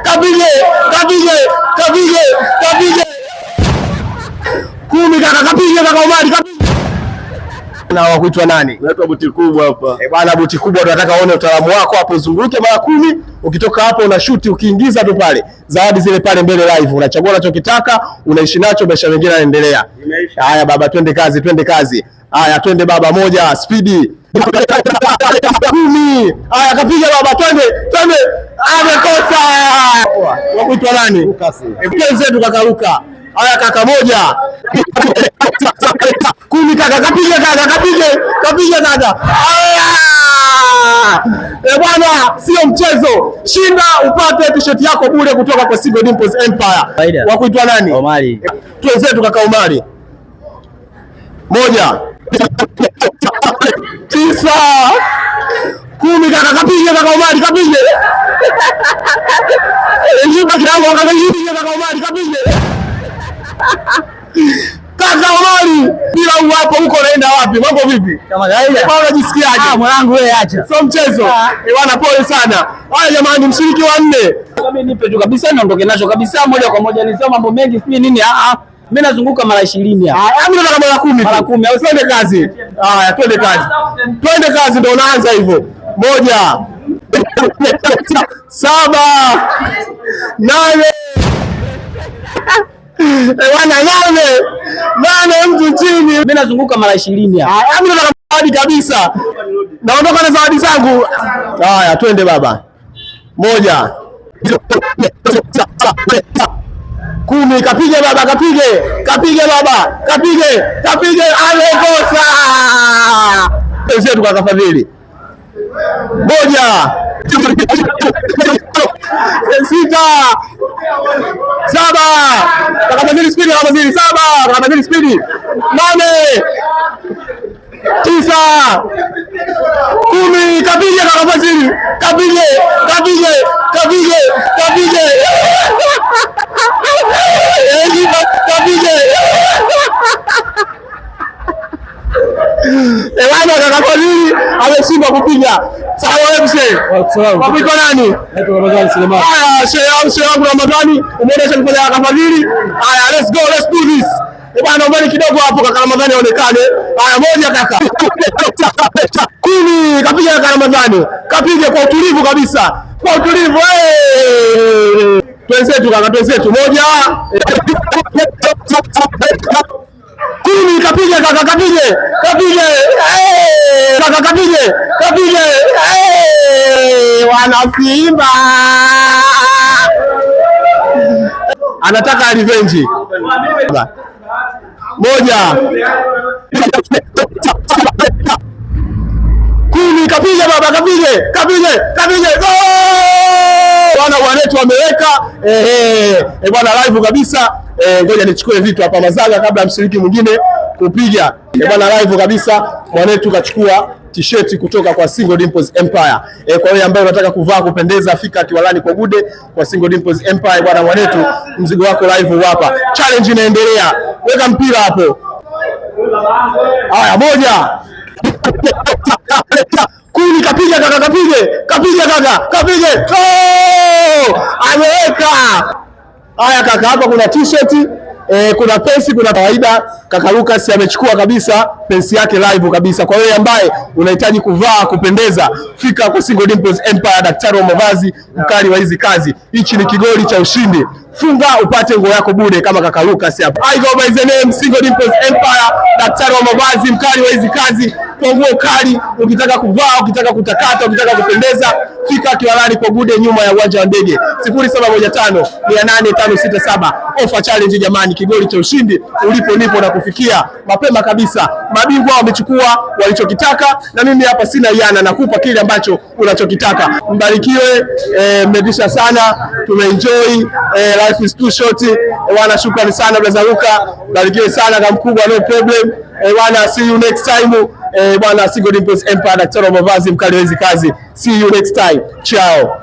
Kapige, kapige, kapige, kapige. 10 kaka, kapige kaka Omari, kapige. Na wa kuitwa nani? Naitwa Buti Kubwa hapa. Eh, bwana Buti Kubwa, tunataka uone utaalamu wako hapo, uzunguke mara 10, ukitoka hapo una shuti, ukiingiza tu pale zawadi zile pale mbele live, unachagua unachokitaka, unaishi nacho, maisha mengine yanaendelea. Haya baba, twende kazi, twende kazi. Haya, twende baba, moja, spidi 10. Haya, kapiga baba, twende, twende. Amekosa. Wa kuitwa nani? Wenzetu kaka Luka. Haya kaka, moja 10 kaka, kapige kaka, kapige, kapige kaka. Haya! Eh bwana, sio mchezo. Shinda upate t-shirt yako bure kutoka kwa Single Dimples Empire. Faida. Wa kuitwa nani? Omari. Twenzetu kaka Omari. 1 9 10 kaka, kapige kaka Omari, kapige. Kidogo kaka, kapige kaka Omari, kapige. Kaka Omari, bila huu hapo huko unaenda wapi? Mambo vipi? Kama kawaida. Bwana unajisikiaje? Ah, mwanangu wewe acha. Sio mchezo. Eh bwana, pole sana. Haya jamani, mshiriki wa 4. Mimi nipe tu kabisa niondoke nacho kabisa moja kwa moja, nisio mambo mengi sijui nini. Ah ah. Mimi nazunguka mara 20 hapa. Ah, mimi nataka mara 10. Mara 10 au twende kazi. Haya, twende kazi. Twende kazi, ndio unaanza hivyo. 1 7 8. Eh bwana, 8 8, mtu chini. Mimi nazunguka mara 20 hapa. Ah, mimi nataka zawadi kabisa. Naondoka na zawadi zangu. Haya, twende baba. 1 10, kapige baba, kapige, kapige baba, kapige, kapige, amekosa. Wenzetu kaka Fadhili. 1 6 7, kaka Fadhili spidi, kaka Fadhili 7, kaka Fadhili spidi, 8 9 10, kapige kaka Fadhili, kapige, kapige, kapige, kapige. Kapige. Eh bwana, kaka Fadhili ameshindwa kupiga. Sawa wewe mzee. Wapigwa nani? Haya, shehe wangu, shehe wangu Ramadhani, umeona cha kaka Fadhili? Haya, let's go, let's do this. Eh bwana, naombeni kidogo hapo kaka Ramadhani aonekane. Haya, 1 kaka. 10, kapiga kaka Ramadhani. Kapiga kwa utulivu kabisa. Kwa utulivu. Eh. Twenzetu kaka, twenzetu. 1 10, kapiga kaka, kapige, kapige. Eh, kaka kapige, kapige. Eh, wana Simba. Anataka revenge. 1 10, kapige baba, kapige, kapige, kapige. Goal! Bwana wanetu wameweka. Eh bwana, live kabisa. Ngoja nichukue vitu hapa Mazaga kabla mshiriki mwingine kupiga. Bwana, live kabisa. Mwanetu kachukua t-shirt kutoka kwa Single Dimples Empire. Kwa wewe ambaye unataka kuvaa kupendeza, fika Kiwalani kwa Gude kwa Single Dimples Empire. Bwana mwanetu, mzigo wako live hapa. Challenge inaendelea. Weka mpira hapo. Haya, 1 10, kapiga kaka, kapige, kapige kaka, kapige. Oh! Ameweka. Haya kaka, hapa kuna t-shirt, kuna pensi, kuna kawaida. Kaka Lucas amechukua kabisa pensi yake live kabisa. Kwa wewe ambaye unahitaji kuvaa kupendeza, fika kwa Single Dimples Empire, daktari wa mavazi mkali wa hizi kazi. Hichi ni kigoli cha ushindi. Funga upate nguo yako bure kama kaka Lucas hapa. I go by the name Single Dimples Empire, daktari wa mavazi mkali wa hizi kazi. Kwa nguo kali, ukitaka kuvaa, ukitaka kutakata, ukitaka kupendeza, fika Kiwalani kwa Gude nyuma ya uwanja wa ndege. 0715 800 567. Ofa challenge jamani, kigoli cha ushindi ulipo nipo na kufikia mapema kabisa. Mabingwa wamechukua walichokitaka na mimi hapa sina yana, nakupa kile ambacho unachokitaka. Mbarikiwe, mmetisha sana, tumeenjoy, life is too short. Wana shukrani sana brother Luka, mbarikiwe sana kama mkubwa, no problem. Wana see you next time. Bwana Single Dimples Empire, daktari wa mavazi mkali wa hizi kazi. See you next time. Ciao.